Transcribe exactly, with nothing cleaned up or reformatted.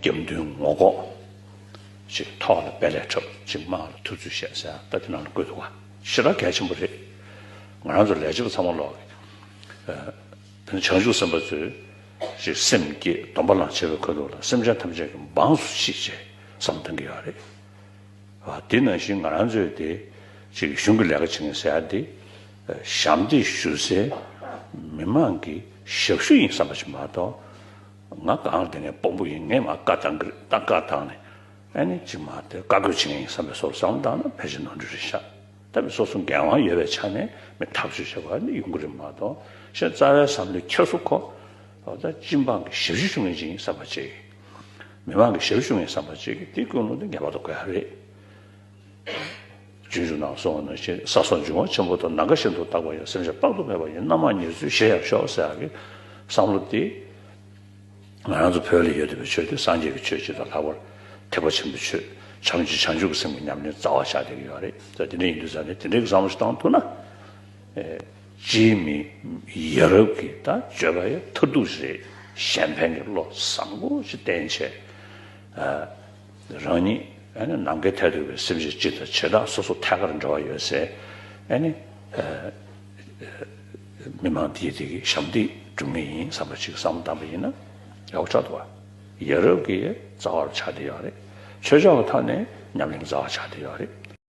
སྐྱབས་མདུན་ངོ་ལྐོག་ཅིག་ཐོག་ལ་དཔལ་ལས་འཁྲབ་ཅིག་དམངས་ལ་ཐུབ་ཚོད་བཤད་ཟེར་ཡ་ད་དེ་ནང་ལ་བཀོད་འདུག་བ། ཞེ་དྲག་གལ་ཆེན་པོ་རེད། ང་རང་ཚོ་ལས་བྱེད་པ་ཚང་མ་ལོག་གི་བྱང་ཆུབ་སེམས་དཔའ་ཚོས་ཅིག་སེམས་བསྐྱེད་སྡོམ་པ་བླངས་བྱས་པའི་ཁ་ཐུག་ལ་སེམས་ཅན་ཐམས་ཅད་ཀྱི་འབངས་སུ་མཆི་བྱས་བསམ་བཏང་གི་ཡོད་རེད། དེ་ནང་བཞིན་ང་རང་ཚོས་དེ་ཅིག་གཞུང་གི་ལས་ཀ་བྱེད་མཁན་ཟེར་ཡ་དེ་ཞབས་འདེགས་ཞུ་སའི་མི་མང་གི་ཞབས་ཞུ་ཡིན་བསམ་པ་ཞིག་མ་གཏོགས། ང་གང་ལ་དེ་ནས་དཔོན་པོ་ཡིན། ངས་མར་བཀའ་བཏང་གི་རེད། ད་བཀའ་བཏང་ནས་ཨ་ནི་ཅིག་མར་དེ་བཀའ་བཀོད་བྱེད་མཁན་ཡིན་བསམ་པའི་བཟོ་འདྲ་བསམ་བཏང་ན་ཕལ་ཆེར་ནོར་འཁྲུལ་རེད་ཤག་ད་མི་སོ་སོ་འགན་དབང་ཡོད་པའི་ཆ་ནས་མི་ཐག་གཅོད་བྱེད་པ་ནི་ཡོང་གི་རེད་མ་གཏོགས། གཞན་རྩ་བའི་བསམ་བློའི་འཁྱེར་སོ་ཁོ་ད་སྤྱི་འབངས་ཀྱི་ཞབས་ཞུ་ཞུ་མཁན་ཅིག་ཡིན་བསམ་པ་ཅིག་མི་མང་གི་ཞབས་ཞུ་ཞུ་མཁན་བསམ་པ་ཅིག་གིས་དེ་ཀུན་སློང་དེ་ངེས་པར་དུ་དགོས་ཡ་རེད། སྤྱོད་འཇུག་ནང་གསུངས་པ་ནང་བཞིན་ས་སོགས་འབྱུང་བ་ཆེན་པོ་དང་། ནམ་མཁའ་བཞིན་དུ་རྟག་པར་ཡང་། སེམས་ཅན་དཔག་ཏུ་མེད་པ་ཡི། རྣམ་མང་ཉེར་འཚོའི་གཞི་ཡང་ཤོག་ཟེར་ཡག་གི་བསམ་བློ་དེ། ང་རང་ཚོ་བོད་ལ་ཡོད་བསྡད་པའི་ཆོས་དེ་སངས་རྒྱས་ཀྱི་ཆོས་སྤྱི་དང་ལྷག་པར་ཐེག་པ་ཆེན་པོའི་ཆོས་བྱམས་ཀྱི་བྱང་ཆུབ་ཀྱི་སེམས་ཀྱི་ཉམས་ལེན་རྩ་བ་ཆགས་བསྡད་ཀྱི་ཡོད་རེད། ད་དེ་འདྲ་ཡིན་དུས་ཙང་ནས་དེ་འདྲའི་བསམ་བློ་ཞིག་བཏང་ཐུབ་ན། ཨེ། སྤྱིའི་མི་ཡ་རབས་ཀྱི་ད་སྤྱོད་པ་ཡི་མཐར་ཐུག་རེད། གཞན་ཕན་གྱི་བློ་བཟང་པོ་ཞིག་བསྟེན་བྱས། ཨ། རང་ཉིད་ཨ་ནི་ནམ་མཁའི་མཐས་གཏུགས་པའི་སེམས་ཅན་སྤྱི་དང་བྱེ་བྲག་སོ་སོ་ཐད་ཀར་འབྲེལ་བ་ཡོད་སའི་ཨ་ནི་ཨ་མི་མང་དེ་དེ་གི་ཞབས་འདེགས་སྒྲུབ་མཁན་ཡིན་བསམ་པ་ཅིག་བསམ་བློ་བཏང་པ་ཡིན་ན་ཡག་པོ་ཆགས་འདུག་བ། ཡ་རབས་ཀྱི་རྩ་བ་ཆགས་བསྡད་ཡོད་རེད། ཆོས་ཕྱོགས་ཀྱི་ཐོག་ནས་ཉམས་ལེན་རྩ་བ་ཆགས་བསྡད་ཡོད་རེད།